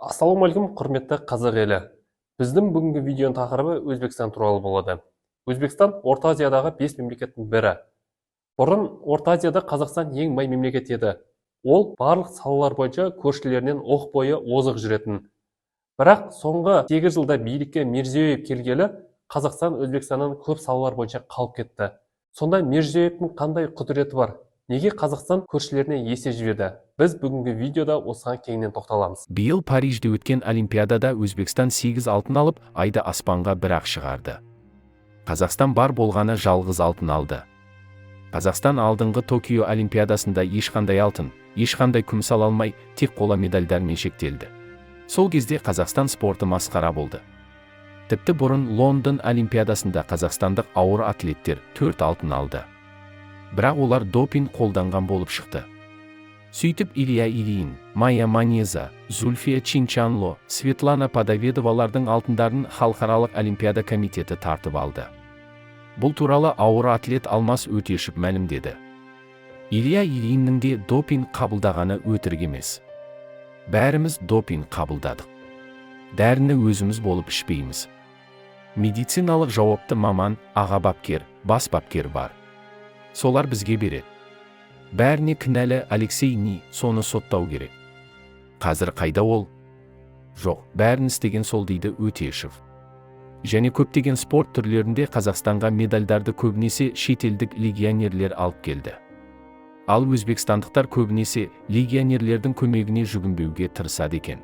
Ассалаумағалейкум, құрметті қазақ елі! Біздің бүгінгі видеоның тақырыбы Өзбекстан туралы болады. Өзбекстан Орта Азиядағы бес мемлекеттің бірі. Бұрын Орта Азияда Қазақстан ең бай мемлекет еді. Ол барлық салалар бойынша көршілерінен оқ бойы озық жүретін. Бірақ соңғы 8 жылда билікке Мирзиёев келгелі Қазақстан Өзбекстаннан көп салалар бойынша қалып кетті. Сонда Мирзиёевтің қандай құдіреті бар? Неге Қазақстан көршілеріне есе жіберді? Біз бүгінгі видеода осыған кеңінен тоқталамыз. Биыл Парижде өткен Олимпиадада Өзбекстан 8 алтын алып, айды аспанға бір-ақ шығарды. Қазақстан бар болғаны жалғыз алтын алды. Қазақстан алдыңғы Токио Олимпиадасында ешқандай алтын, ешқандай күміс ала алмай, тек қола медальдармен шектелді. Сол кезде Қазақстан спорты масқара болды. Тіпті бұрын Лондон Олимпиадасында қазақстандық ауыр атлеттер 4 алтын алды. Бірақ олар допинг қолданған болып шықты. Сөйтіп, Илья Ильин, Майя Манеза, Зульфия Чинчанло, Светлана Подоведовалардың алтындарын Халықаралық Олимпиада комитеті тартып алды. Бұл туралы ауыр атлет Алмас Өтешев мәлімдеді. Илья Ильиннің де допинг қабылдағаны өтірік емес. Бәріміз допинг қабылдадық. Дәріні өзіміз болып ішпейміз. Медициналық жауапты маман, аға бапкер, бас бапкер бар. Солар бізге береді. Бәріне кінәлі Алексей Ни, соны соттау керек. Қазір қайда ол? Жоқ, бәрін істеген сол, дейді Өтешев. Және көптеген спорт түрлерінде Қазақстанға медальдарды көбінесе шетелдік легионерлер алып келді. Ал өзбекстандықтар көбінесе легионерлердің көмегіне жүгінбеуге тырысады екен.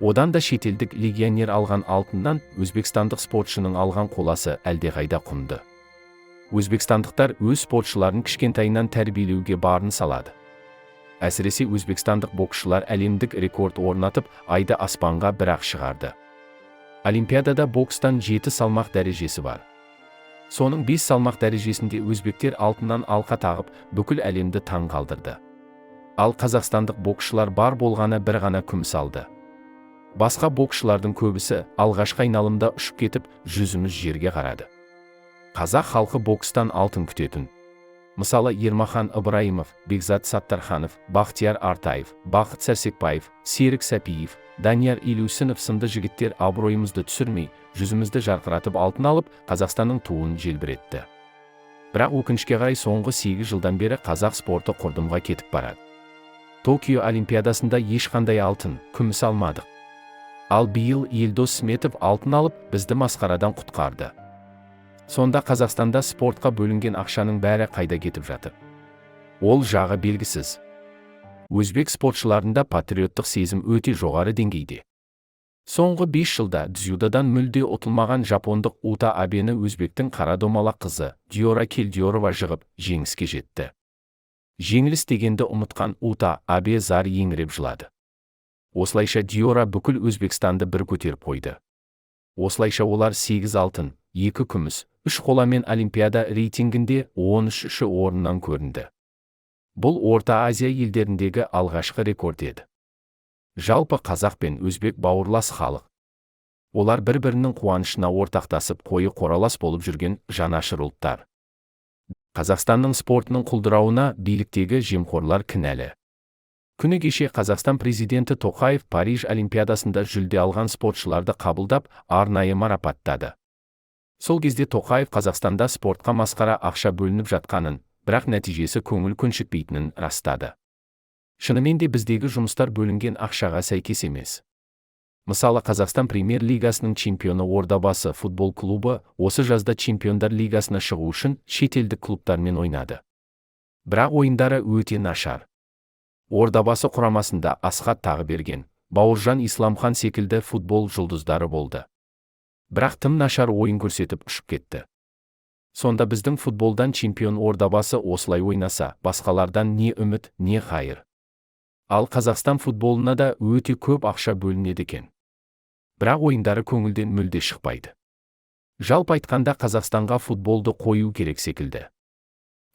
Одан да шетелдік легионер алған алтыннан өзбекстандық спортшының алған қоласы әлдеқайда құнды. Өзбекстандықтар өз спортшыларын кішкентайынан тәрбиелеуге барын салады. Әсіресе өзбекстандық боксшылар әлемдік рекорд орнатып, айды аспанға бір-ақ шығарды. Олимпиадада бокстан жеті салмақ дәрежесі бар. Соның 5 салмақ дәрежесінде өзбектер алтыннан алқа тағып, бүкіл әлемді таң қалдырды. Ал қазақстандық боксшылар бар болғаны бір ғана күміс алды. Басқа боксшылардың көбісі алғашқы айналымда ұшып кетіп, жүзіміз жерге қарады. Қазақ халқы бокстан алтын күтетін. Мысалы, Ермахан Ыбырайымов, Бекзат Саттарханов, Бақтияр Артаев, Бақыт Сәрсекбаев, Серік Сәпиев, Данияр Елеусінов сынды жігіттер абыройымызды түсірмей, жүзімізді жарқыратып алтын алып, Қазақстанның туын желбіретті. Бірақ өкінішке қарай, соңғы 8 жылдан бері қазақ спорты құрдымға кетіп барады. Токио Олимпиадасында ешқандай алтын, күміс алмадық. Ал биыл Елдос Сметов алтын алып, бізді масқарадан құтқарды. Сонда Қазақстанда спортқа бөлінген ақшаның бәрі қайда кетіп жатыр? Ол жағы белгісіз. Өзбек спортшыларында патриоттық сезім өте жоғары деңгейде. Соңғы 5 жылда дзюдодан мүлде ұтылмаған жапондық Ута Абені өзбектің қара домалақ қызы Диора Келдиорова жығып, жеңіске жетті. Жеңіліс дегенді ұмытқан Ута Абе зар еңіреп жылады. Осылайша Диора бүкіл Өзбекстанды бір көтеріп қойды. Осылайша олар 8 алтын, 2 күміс, 3 қоламен Олимпиада рейтингінде 13-ші орыннан көрінді. Бұл Орта Азия елдеріндегі алғашқы рекорд еді. Жалпы, қазақ пен өзбек бауырлас халық. Олар бір-бірінің қуанышына ортақтасып, қойы қоралас болып жүрген жанашыр ұлттар. Қазақстанның спортының құлдырауына биліктегі жемқорлар кінәлі. Күні кеше Қазақстан президенті Тоқаев Париж Олимпиадасында жүлде алған спортшыларды қабылдап, арнайы марапаттады. Сол кезде Тоқаев Қазақстанда спортқа масқара ақша бөлініп жатқанын, бірақ нәтижесі көңіл көншітпейтінін растады. Шынымен де, біздегі жұмыстар бөлінген ақшаға сәйкес емес. Мысалы, Қазақстан премьер лигасының чемпионы Ордабасы футбол клубы осы жазда Чемпиондар лигасына шығу үшін шетелдік клубтармен ойнады. Бірақ ойындары өте нашар. Ордабасы құрамасында Асхат Тағыберген, Бауыржан Исламхан секілді футбол жұлдыздары болды. Бірақ тым нашар ойын көрсетіп, ұшып кетті. Сонда біздің футболдан чемпион Ордабасы осылай ойнаса, басқалардан не үміт, не қайыр? Ал Қазақстан футболына да өте көп ақша бөлінеді екен. Бірақ ойындары көңілден мүлде шықпайды. Жалпы айтқанда, Қазақстанға футболды қою керек секілді.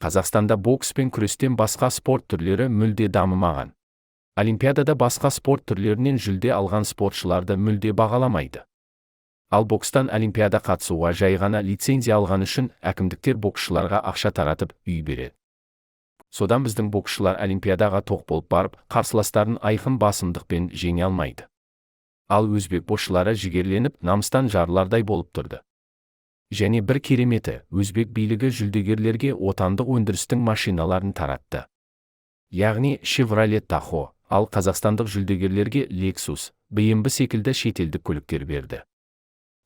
Қазақстанда бокс пен күрестен басқа спорт түрлері мүлде дамымаған. Олимпиадада басқа спорт түрлерінен жүлде алған спортшыларды мүлде бағаламайды. Ал бокстан Олимпиада қатысуға жай ғана лицензия алған үшін әкімдіктер боксшыларға ақша таратып, үй береді. Содан біздің боксшылар Олимпиадаға тоқ болып барып, қарсыластарын айқын басымдықпен жеңе алмайды. Ал өзбек боксшылары жігерленіп, намыстан жарылардай болып тұрды. Және бір кереметі, өзбек билігі жүлдегерлерге отандық өндірістің машиналарын таратты. Яғни Chevrolet Tahoe, ал қазақстандық жүлдегерлерге Lexus, BMW секілді шетелдік көліктер берді.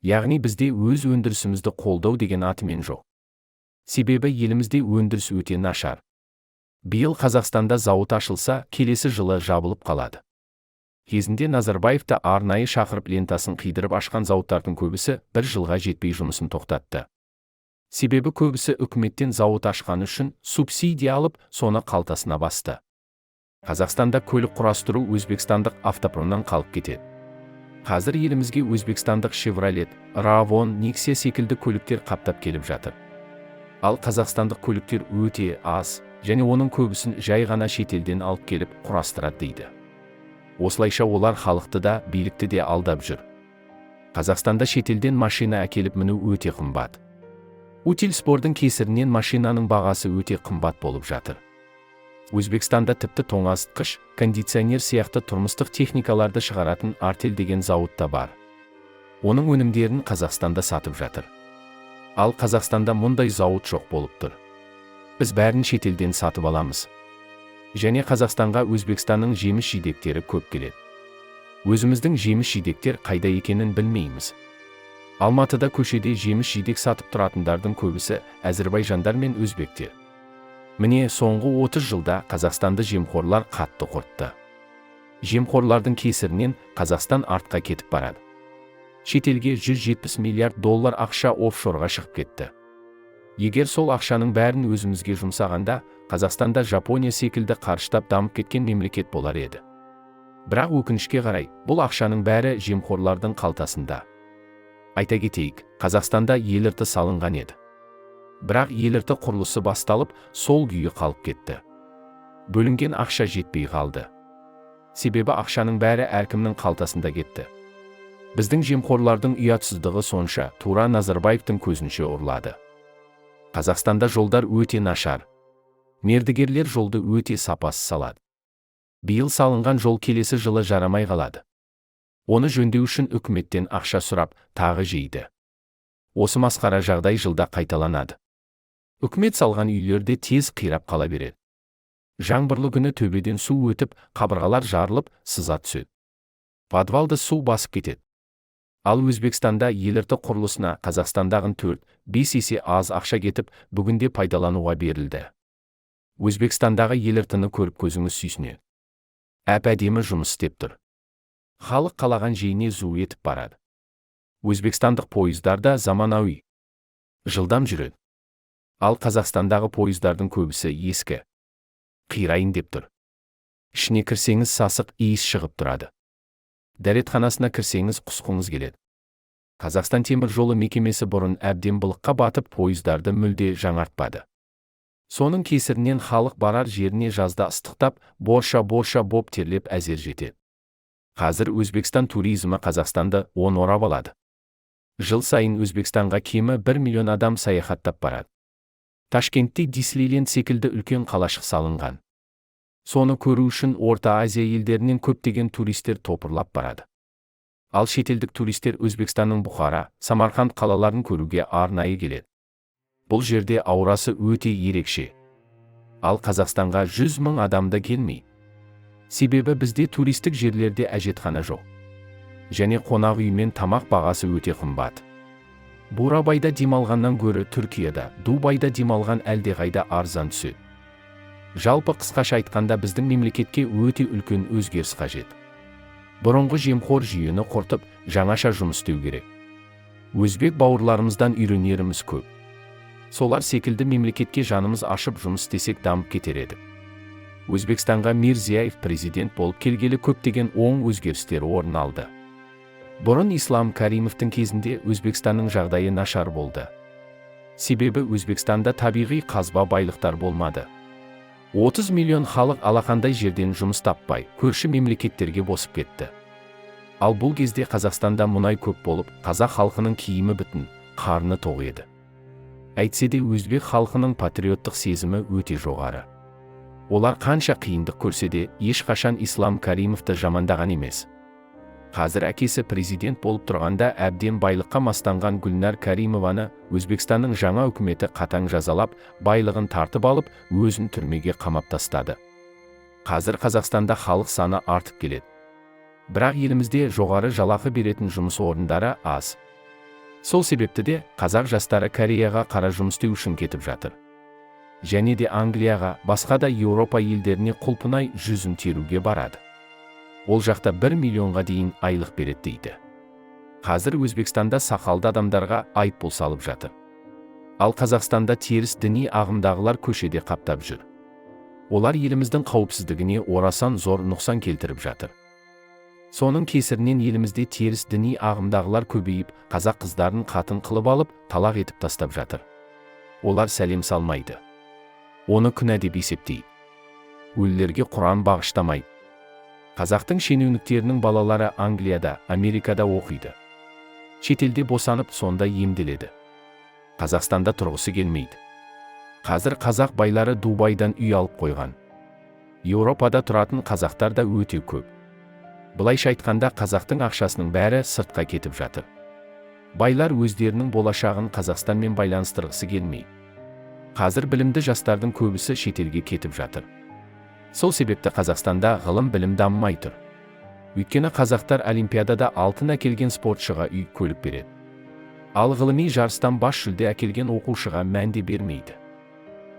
Яғни бізде өз өндірісімізді қолдау деген атымен жоқ. Себебі елімізде өндіріс өте нашар. Биыл Қазақстанда зауыт ашылса, келесі жылы жабылып қалады. Кезінде Назарбаевты арнайы шақырып, лентасын қидырып ашқан зауыттардың көбісі бір жылға жетпей жұмысын тоқтатты. Себебі көбісі үкіметтен зауыт ашқаны үшін субсидия алып, соны қалтасына басты. Қазақстанда көлік құрастыру өзбекстандық автопромнан қалып кетеді. Қазір елімізге өзбекстандық Chevrolet, Равон, Nexia секілді көліктер қаптап келіп жатыр. Ал қазақстандық көліктер өте аз, және оның көбісін жай ғана шетелден алып келіп құрастырады дейді. Осылайша олар халықты да, билікті де алдап жүр. Қазақстанда шетелден машина әкеліп міну өте қымбат. Утильсбордың кесірінен машинаның бағасы өте қымбат болып жатыр. Өзбекстанда тіпті тоңазытқыш, кондиционер сияқты тұрмыстық техникаларды шығаратын Артель деген зауыт та бар. Оның өнімдерін Қазақстанда сатып жатыр. Ал Қазақстанда мұндай зауыт жоқ болып тұр. Біз бәрін шетелден сатып аламыз. Және Қазақстанға Өзбекстанның жеміс-жидектері көп келеді. Өзіміздің жеміс-жидектер қайда екенін білмейміз. Алматыда көшеде жеміс-жидек сатып тұратындардың көбісі әзірбайжандар мен өзбектер. Міне, соңғы 30 жылда Қазақстанды жемқорлар қатты құртты. Жемқорлардың кесірінен Қазақстан артқа кетіп барады. Шетелге 170 миллиард доллар ақша офшорға шығып кетті. Егер сол ақшаның бәрін өзімізге жұмсағанда, Қазақстанда Жапония секілді қарыштап дамып кеткен мемлекет болар еді. Бірақ өкінішке қарай, бұл ақшаның бәрі жемқорлардың қалтасында. Айта кетейік, Қазақстанда ЕЛРТ салынған еді. Бірақ ЕЛРТ құрылысы басталып, сол күйі қалып кетті. Бөлінген ақша жетпей қалды. Себебі ақшаның бәрі әркімнің қалтасында кетті. Біздің жемқорлардың ұятсыздығы сонша, тура Назарбаевтың көзінше ұрлады. Қазақстанда жолдар өте нашар. Мердігерлер жолды өте сапасыз салады. Биыл салынған жол келесі жылы жарамай қалады. Оны жөндеу үшін үкіметтен ақша сұрап, тағы жейді. Осы масқара жағдай жылда қайталанады. Үкімет салған үйлерде тез қирап қала береді. Жаңбырлы күні төбеден су өтіп, қабырғалар жарылып, сыза түседі. Подвалды су басып кетеді. Ал Өзбекстанда ЕЛРТ құрылысына Қазақстандағын 4-5 есе аз ақша кетіп, бүгінде пайдалануға берілді. Өзбекстандағы ЕЛРТ-ны көріп көзіңіз сүйсінеді. Әп-әдемі жұмыс істеп тұр. Халық қалаған жеріне зу етіп барады. Өзбекстандық пойыздар да заманауи. Жылдам жүреді. Ал Қазақстандағы пойыздардың көбісі ескі. Қирайын деп тұр. Ішіне кірсеңіз, сасық иіс шығып тұрады. Дәретханасына кірсеңіз, құсқыңыз келеді. Қазақстан темір жолы мекемесі бұрын әбден былыққа батып, пойыздарды мүлде жаңартпады. Соның кесірінен халық барар жеріне жазда ыстықтап, борша-борша боп терлеп әзер жетеді. Қазір Өзбекстан туризмі Қазақстанды он орап алады. Жыл сайын Өзбекстанға кемі 1 миллион адам саяхаттап барады. Ташкентте Диснейленд секілді үлкен қалашық салынған. Соны көру үшін Орта Азия елдерінен көптеген туристер топырлап барады. Ал шетелдік туристер Өзбекстанның Бұхара, Самарқанд қалаларын көруге арнайы келеді. Бұл жерде аурасы өте ерекше. Ал Қазақстанға 100 мың адам да келмей. Себебі бізде туристік жерлерде әжетхана жоқ. Және қонақ үй мен тамақ бағасы өте қымбат. Бурабайда демалғаннан гөрі Түркияда, Дубайда демалған әлдеқайда арзан түседі. Жалпы қысқаша айтқанда, біздің мемлекетке өте үлкен өзгеріс қажет. Бұрынғы жемқор жүйені құртып, жаңаша жұмыс істеу керек. Өзбек бауырларымыздан үйренеріміз көп. Солар секілді мемлекетке жанымыз ашып жұмыс істесек, дамып кетер едік. Өзбекстанға Мирзияев президент болып келгелі көптеген оң өзгерістер орын алды. Бұрын Ислам Каримовтің кезінде Өзбекстанның жағдайы нашар болды. Себебі Өзбекстанда табиғи қазба байлықтар болмады. 30 миллион халық алақандай жерден жұмыс таппай, көрші мемлекеттерге босып кетті. Ал бұл кезде Қазақстанда мұнай көп болып, қазақ халқының киімі бүтін, қарны тоқ еді. Әйтсе де өзбек халқының патриоттық сезімі өте жоғары. Олар қанша қиындық көрсе де, ешқашан Ислам Каримовті жамандаған емес. Қазір әкесі президент болып тұрғанда әбден байлыққа мастанған Гүлнар Каримованы Өзбекстанның жаңа үкіметі қатаң жазалап, байлығын тартып алып, өзін түрмеге қамап тастады. Қазір Қазақстанда халық саны артып келеді. Бірақ елімізде жоғары жалақы беретін жұмыс орындары аз. Сол себепті де қазақ жастары Кореяға қара жұмыс істеу үшін кетіп жатыр. Және де Англияға, басқа да Еуропа елдеріне құлпынай, жүзім теруге барады. Ол жақта 1 миллионға дейін айлық береді дейді. Қазір Өзбекстанда сақалды адамдарға айыппұл салып жатыр. Ал Қазақстанда теріс діни ағымдағылар көшеде қаптап жүр. Олар еліміздің қауіпсіздігіне орасан зор нұқсан келтіріп жатыр. Соның кесірінен елімізде теріс діни ағымдағылар көбейіп, қазақ қыздарын қатын қылып алып, талақ етіп тастап жатыр. Олар сәлем салмайды. Оны күнә деп есептейді. Өлілерге Құран бағыштамайды. Қазақтың шенеуніктерінің балалары Англияда, Америкада оқиды. Шетелде босанып, сонда емделеді. Қазақстанда тұрғысы келмейді. Қазір қазақ байлары Дубайдан үй алып қойған. Еуропада тұратын қазақтар да өте көп. Былайша айтқанда, қазақтың ақшасының бәрі сыртқа кетіп жатыр. Байлар өздерінің болашағын Қазақстанмен байланыстырғысы келмейді. Қазір білімді жастардың көбісі шетелге кетіп жатыр. Сол себепті Қазақстанда ғылым, білім дамымай тұр. Өйткені қазақтар олимпиадада алтын әкелген спортшыға үй, көлік береді. Ал ғылыми жарыстан бас жүлде әкелген оқушыға мән де бермейді.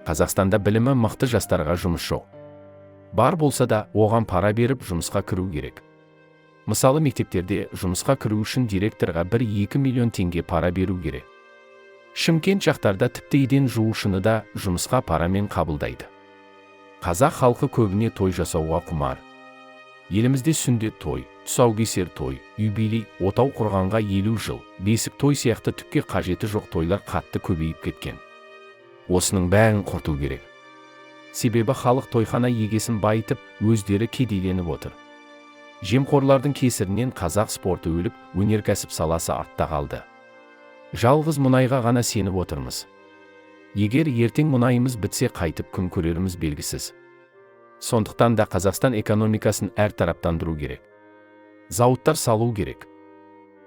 Қазақстанда білімі мықты жастарға жұмыс жоқ. Бар болса да, оған пара беріп жұмысқа кіру керек. Мысалы, мектептерде жұмысқа кіру үшін директорға 1-2 миллион теңге пара беру керек. Шымкент жақтарда тіпті еден жуушыны да жұмысқа парамен қабылдайды. Қазақ халқы көбіне той жасауға құмар. Елімізде сүндет той, тұсаукесер той, юбилей, отау құрғанға 50 жыл, бесік той сияқты түкке қажеті жоқ тойлар қатты көбейіп кеткен. Осының бәрін құрту керек. Себебі халық тойхана егесін байытып, өздері кедейленіп отыр. Жемқорлардың кесірінен қазақ спорты өліп, өнеркәсіп саласы артта қалды. Жалғыз мұнайға ғана сеніп отырмыз. Егер ертең мұнайымыз бітсе, қайтып күн көреріміз белгісіз. Сондықтан да Қазақстан экономикасын әртараптандыру керек. Зауыттар салу керек.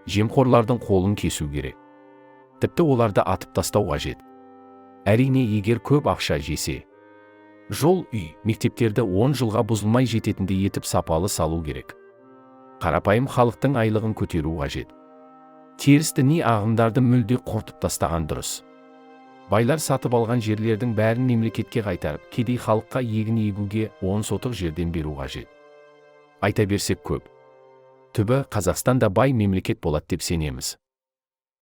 Жемқорлардың қолын кесу керек. Тіпті оларды атып тастау қажет. Әрине, егер көп ақша жесе. Жол, үй, мектептерді 10 жылға бұзылмай жететіндей етіп сапалы салу керек. Қарапайым халықтың айлығын көтеру қажет. Теріс діни ағымдарды мүлде құртып тастаған дұрыс. Байлар сатып алған жерлердің бәрін мемлекетке қайтарып, кедей халыққа егін егуге 10 сотық жерден беру қажет. Айта берсек көп. Түбі Қазақстан да бай мемлекет болады деп сенеміз.